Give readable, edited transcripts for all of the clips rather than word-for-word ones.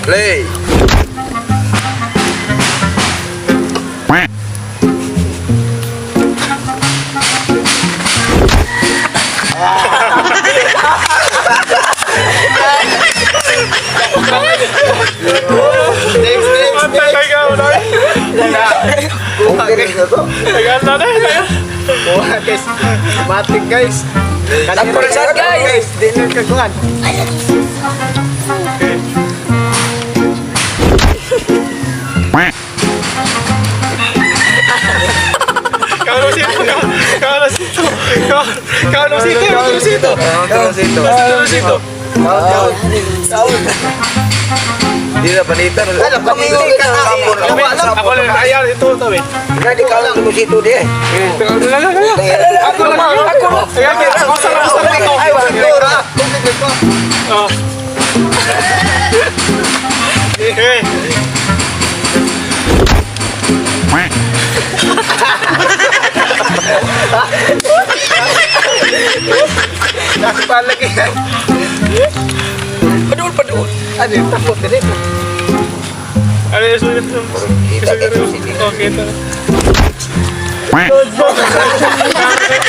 Play. Next, next, Patay ka, wala. Okay na to. Tagal na na. Kuha, guys. Matik, guys. Tapos, guys. Guys, dinner ka kuhan. Kanosito, kanosito. Kanosito, kanosito. Kanosito. Kanosito. Count. Hindi na panita. Ano, pamili ka na. Ako lang, ayan, ito, ito, eh. Hindi ka lang kumusito di eh. Ako lang, ako lang. Ayan, ako sa lang, sa lang. Ay, wala ko. Oh. Eh. Palagi. Padul, padul. Ano, takot din ito. Ano yung sulit? Kita kayo sini. Okay, ito.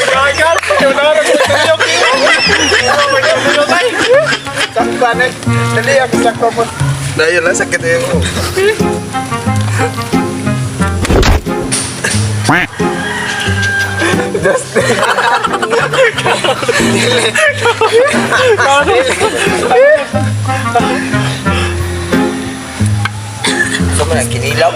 Gagal! Sakpan eh. Dali ako sa komot. Dahil lang sakit eh. Sama na kinilaw.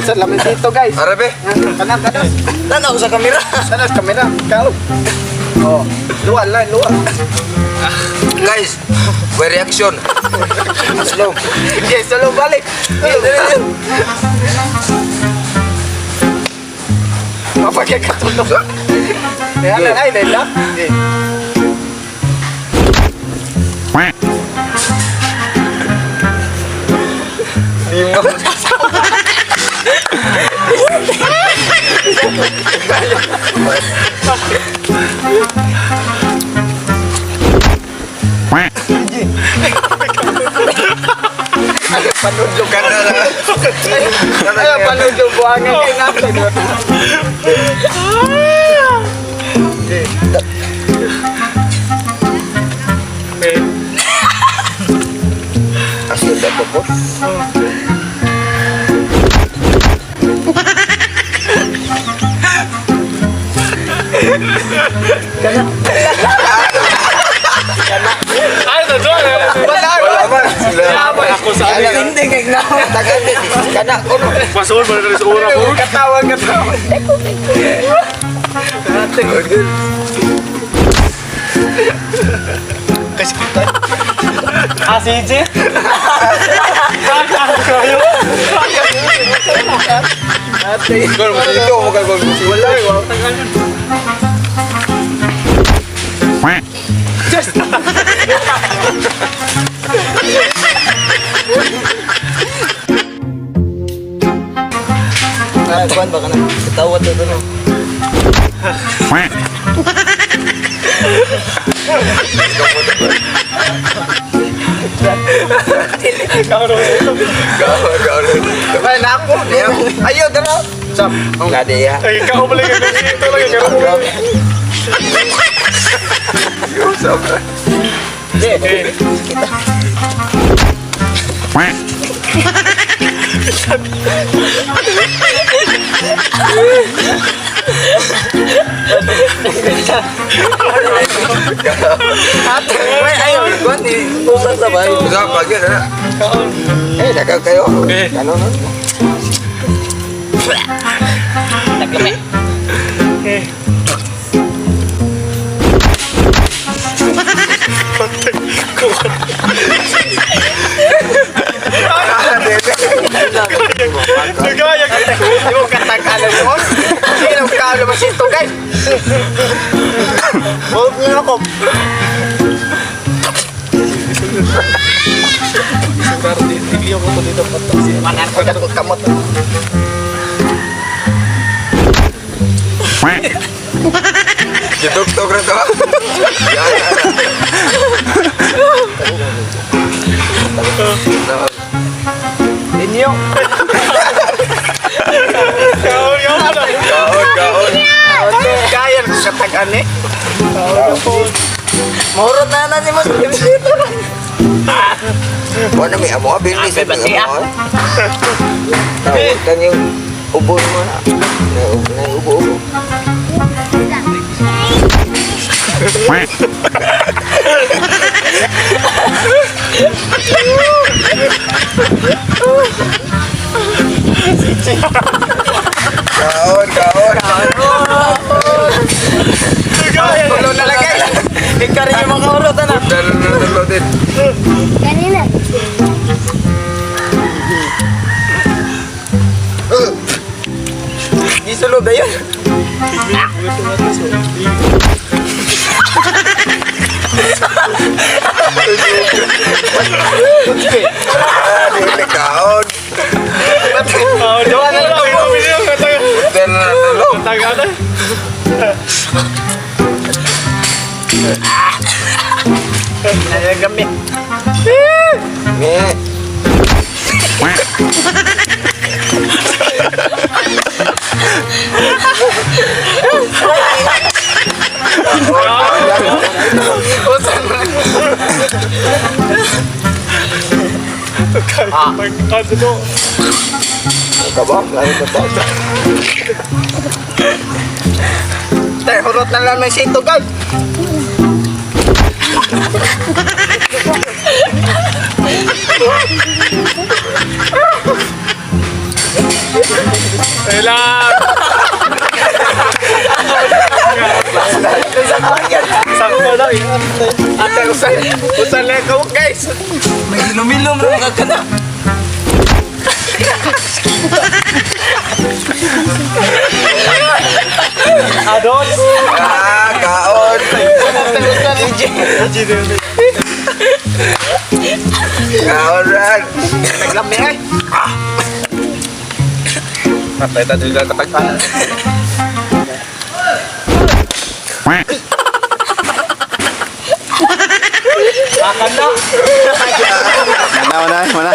Sa lamisito, guys. Arabe. Kanang, kanang. Tanaw sa kamera. Sana sa kamera. Ikaw. Oh, luwa lang, luwa. Guys, may reaction. Slow. Hindi, solo balik. Mapagkakatulog. Kaya na, ay, naila. Eh, Panudlog ka na. Ay, panudlog buwangan kayo natin. Asyong dato po. Wala, Wala man. Sila. Ako sa akin. Hindi kay na. Tagal din. Kana kono. Pasol ba na sa ura ko? Katawa, katawa. Ah, CJ? Kayo? Gol mo dito mo kay gol. Wala, wala. Ah, kuan ba kana? Katawa to no. Ay, nako. Ayaw, dala. Sap. Ngade ya. Ay, ikaw pala yung ito lang yung Ay, ayaw, kuan ni. Usan sa bay. Usan pa gyud na. Eh, daghang kayo. Eh. Ano no? Nagaya ka. Yung katagalan mo. Sino ka? lumasito guys. Huwag niyo ako. Manan ko dako kamot. Gidugtog rin to. Yan, yan. Inyo. Kaon, kaon. Kaya ko sa tag-ani. Mahurot na na ni mo sa dito. Wala may amo, bilis sa Ate, amo. Tawag ka niyong ubo mo na. Na ubo ubo. Kaon, kaon. Tulo na lang guys. Ikaw rin yung mga urot na. Dalo, dalo, din. Kanina. Di sulod na yun. Ah, dili, kaon. Jawa na lang. Dalo, dalo. Nalagamit. Nge. Kabang, lalo ka pa. Tay, hurot na lang ng sito guys. Ate, usan, usan lang ako guys. May hilom-hilom na mga kana. Ah, kaon. Kaon, ran. Naglami ay. Patay ta dili katag. Akan na. Mana mana mana.